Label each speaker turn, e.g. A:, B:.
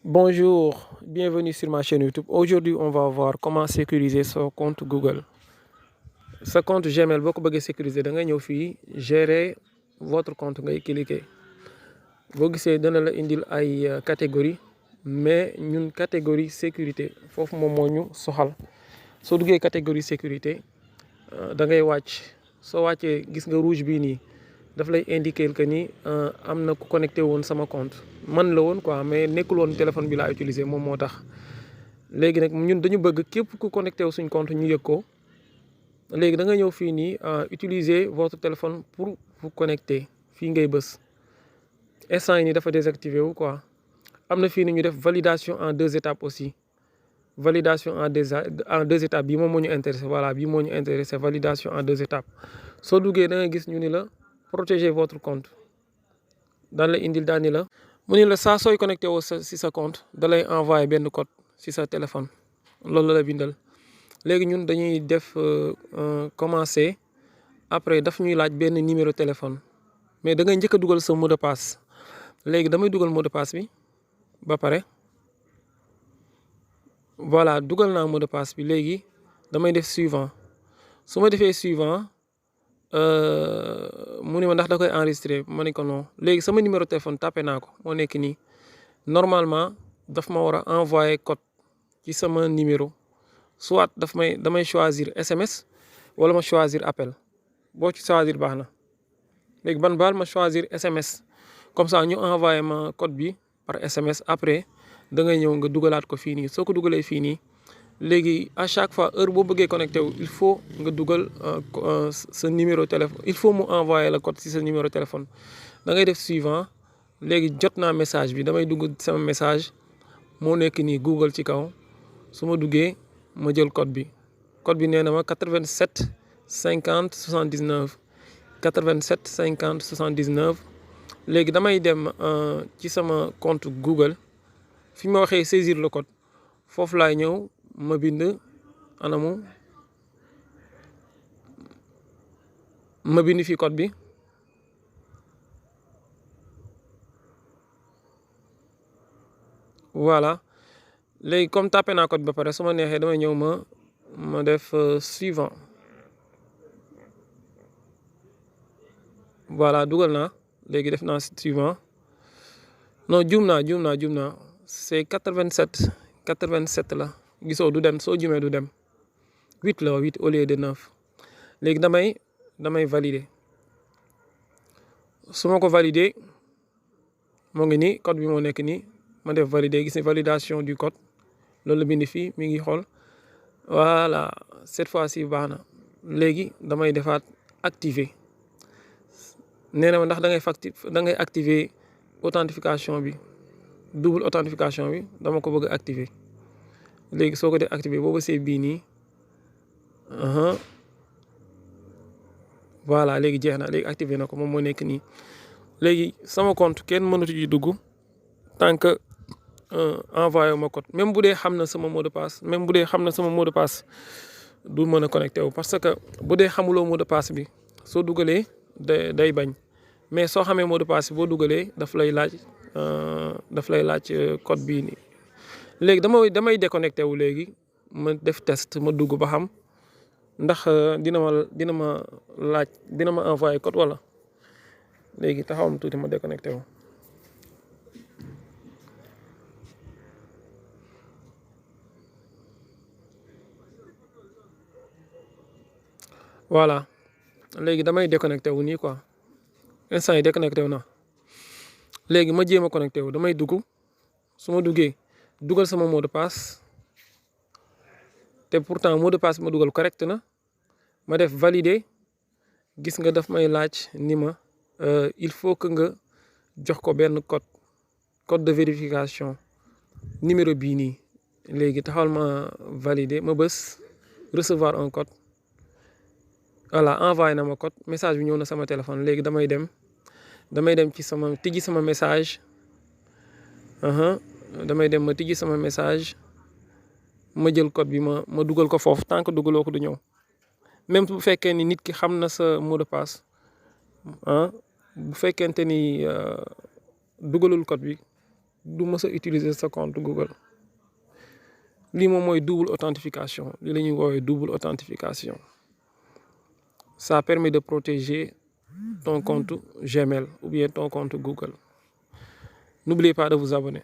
A: Bonjour, bienvenue sur ma chaîne YouTube. Aujourd'hui, on va voir comment sécuriser son compte Google. Ce compte Gmail, boo ko bëggee sécuriser da ngay ñëw fii gérer votre compte ngay cliquer boo gisee dana la indil ay catégorie mais ñun catégorie sécurité foofu moom moo ñu soxal soo duggee catégorie sécurité da ngay wàcc soo wàccee gis nga rouge bii nii daf lay indiquer que ni am na ku connecté woon sama compte man la woon quoi mais nekkul woon téléphone bi laa utiliser moom moo tax léegi nag ñun dañu bëgg képp ku connecté wu suñ compte ñu yëg ko léegi da nga ñëw fii nii utiliser votre téléphone pour vous connecter fii ngay bës instant yi nii dafa désactivé wu quoi am na fii ni ñu def validation en 2 étapes aussi validation en 2 étapes bii moom moo ñu intéressé voilà bii moo ñu intéressé validation en 2 étapes soo duggee da nga gis ñu ni la protéger votre compte daan la indil daan ni la mu ni la saa sooy connecté woo si sa compte da lay envoyé benn code si sa téléphone loolu la bindal léegi ñun dañuy def commencer après daf ñuy laaj benn numéro téléphone mais da ngay njëkk a dugal sa mot de passe léegi damay dugal mot de passe bi ba pare voilà dugal naa mot de passe bi léegi damay def suivant su ma defee suivant mu ne ma ndax da koy enregistré ma ne ko non léegi sama numéro téléphone tapé naa ko moo nekk nii normalement daf ma war a envoyer code ci sama numéro soit damay choisir SMS wala ma choisir appel boo ci choisir baax na léegi baal ma choisir SMS comme ça ñu envoyé ma code bi par SMS après da ngay ñëw nga dugalaat ko fii nii soo ko dugalee fii nii léegi à chaque fois heure boo bëggee connecté wu il faut nga dugal sa numéro téléphone il faut mu envoyer la code si sa numéro téléphone da ngay def suivant léegi jot naa message bi damay dugg sama message moo nekk nii Google ci kaw su ma duggee ma jël code bi nee na ma 87 50 79 87 50 79 léegi damay dem ci sama compte Google fi ma waxee saisir le code foofu laay ñëw ma bind anamu ma bind fi code bi voilà léegi comme tapé naa code ba pare su ma neexee damay ñëw ma def suivant voilà dugal naa léegi def naa suivant non juum naa c'est 87 la gisoo du dem soo jumee du dem 8 la 8 au lieu de 9 léegi damay valider su ma ko valider moo ngi nii code bi moo nekk nii ma def valider gis ni validation du code loolu la bind fii mi ngi xool voilà cette fois-ci baax na léegi damay defaat activer nee na ma ndax da ngay activer authentification bi double authentification bi dama ko bëgg a activer léegi soo ko def activer boobu c'est bii nii voilà léegi jeex na léegi activer na ko moom moo nekk nii léegi sama compte kenn mënatu ci dugg tant que envoyé ma code même bu dee xam na sama mot de passe du mën a connecté wu parce que bu dee xamuloo mot de passe bi soo dugalee day bañ mais soo xamee mot de passe bi boo dugalee daf lay laaj code bii nii léegi damay déconnecté wu léegi ma def test ma dugg ba xam ndax dina ma envoyé code wala léegi taxawam tuuti ma déconnecté wu. voilà léegi damay déconnecté wu nii quoi instant yi déconnecté wu na léegi ma jéem a connecté wu damay dugg su ma duggee dugal sama mot de passe te pourtant mot de passe bi ma dugal correct na ma def valider gis nga daf may laaj ni ma il faut que nga jox ko benn code de vérification numéro bii nii léegi taxawal ma valider ma bës recevoir un code voilà envoyé na ma code message bi ñëw na sama téléphone léegi damay dem ci tijji sama message damay dem ma tijji sama message ma jël code bi ma dugal ko foofu tant que dugaloo ko du ñëw même bu fekkee ni nit ki xam na sa mot de passe bu fekkente ni dugalul code bi du mës a utiliser sa compte Google. lii moom mooy double authentification li la ñuy woowee double authentification. Ça permet de protéger ton compte Gmail ou bien ton compte Google. N'oubliez pas de vous abonner.